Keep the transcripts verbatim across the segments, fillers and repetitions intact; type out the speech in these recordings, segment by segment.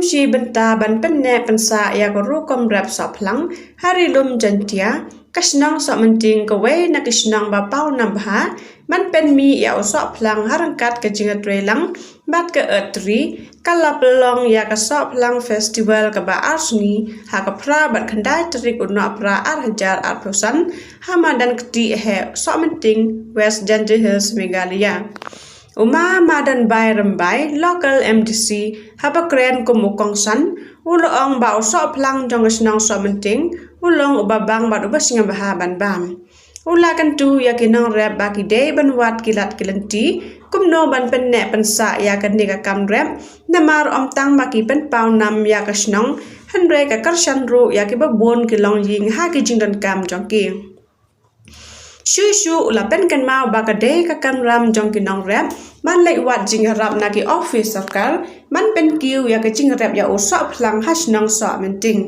Shi bynta ban pynneh pynsah ïa ka rukom rep sohphlang ha Ri Lum Jaiñtia, ka shnong Sohmynting, kawei na ki shnong ba paw nam bha ban pynmih ïa u sohphlang ha ryngkat ka jingïatreilang bad ka Earth Tree, ka la pynlong ïa ka Sohphlang Festival kaba ar sngi ha ka phra bad khyndai tarik u Nohprah ar hajar arphew san ha Madan Ktieh, Sohmynting, West Jaintia Hills, Meghalaya. U Ma Madanbai Rymbai, Local M D C, haba kren kum u kongsan, u la ong ba u sohphlang jong ka shnong Sohmynting u long uba bang bad uba sngewbha ban bam. U la kyntu ïa ki nongrep ba ki dei ban wad ki lad ki lynti kumno ban pynneh pynsah ïa kane ka kam rep, namar ym tang ba ki pynpaw nam ïa ka shnong, hynrei ka kyrshan ruh ïa kiba bun ki longïing ha ki jingdonkam jong ki. Shuh shuh u la pynkynmaw ba ka dei ka kamram jong ki nongrep ban leit wad jingïarap na ki ophis sorkar ban pynkiew ïa ka jingrep ïa u sohphlang ha shnong Sohmynting.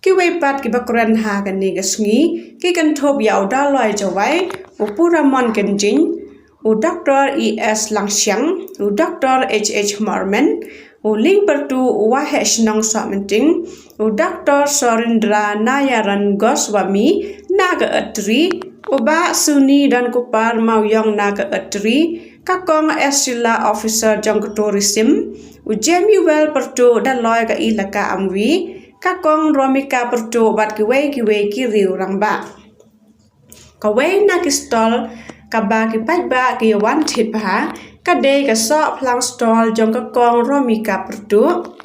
Kiwei pat kiba kren ha kane ka sngi ki kynthup ïa u Daloi Jowai, u Puramon Kynjing, u Doctor E S Langshiang, u Doctor H H Mormen, u Lyngpyrtuh u Waheh Shnong Sohmynting, u Doctor Sorindra Nayaran Goswami na ka Earth Tree, u Bah Suni Donkupar Mawiong na ka Earth Tree, ka Kong Estila, officer jong ka Tourism, u Jemuel Pyrtuh, Daloi ka Elaka Amwi, ka Kong Romika Pyrtuh bad kiwei kiwei ki riew rangbah. Kawei na ki stall kaba ki paidbah ki wan thied bha ka dei ka sohphlang stall jong ka Kong Romika Pyrtuh.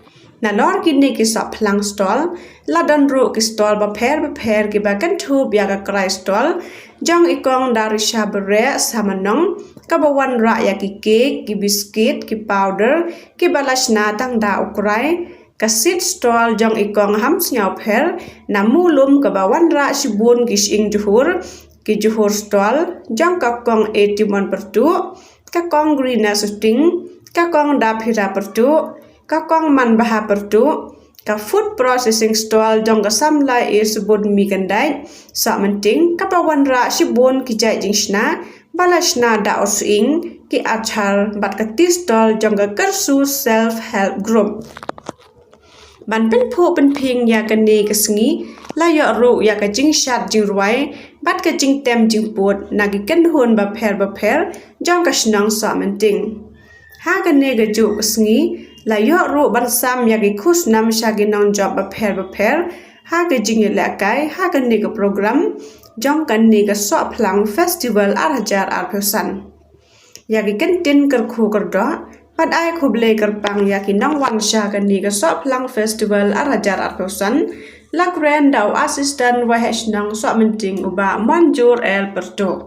Nalor kine ki sohphlang stall la don ruh ki stall bapher bapher kiba kynthup ïa ka krai stall jong i Kong Darisha Bareh Samanong, kaba wanrah ïa ki cake, ki biscuit, ki powder kiba la shna tang da u krai, ka seat stall jong i Kong Hamsngiawpher Namulum kaba wanrah shibun ki shyieng jhur, ki jhur stall jong ka Kong A Timon Pyrtuh, ka Kong Grina Suting, ka Kong Daphira Pyrtuh, ka Kong Manbha Pyrtuh, ka food processing stall jong ka samla A Sbun Mikandait Sohmynting kaba wanrah shibun ki jait jingshna ba la shna da u sying, ki achar bad ka tea stall jong ka Kyrsu Self Help Group. Ban pynphuh pynphieng ïa kane ka sngi la ïoh ruh ïa ka jingshad jingrwai bad ka jingtem jingpud na ki kynhun bapher bapher jong ka shnong Sohmynting. Ha kane ka juh ka sngi la ïoh ruh ban sam ïa ki khusnam sha ki nongjop bapher bapher ha ka jingïalehkai ha kane ka program jong kane ka Sohphlang Festival ar hajar arphew san. Ïa ki kyntien kyrkhu kyrdoh bad ai khublei kyrpang ïa ki nongwan sha kane ka Sohphlang Festival ar hajar arphew san la kren da u Assistant Waheh Shnong Sohmynting u Bah Manjur L Pyrtuh.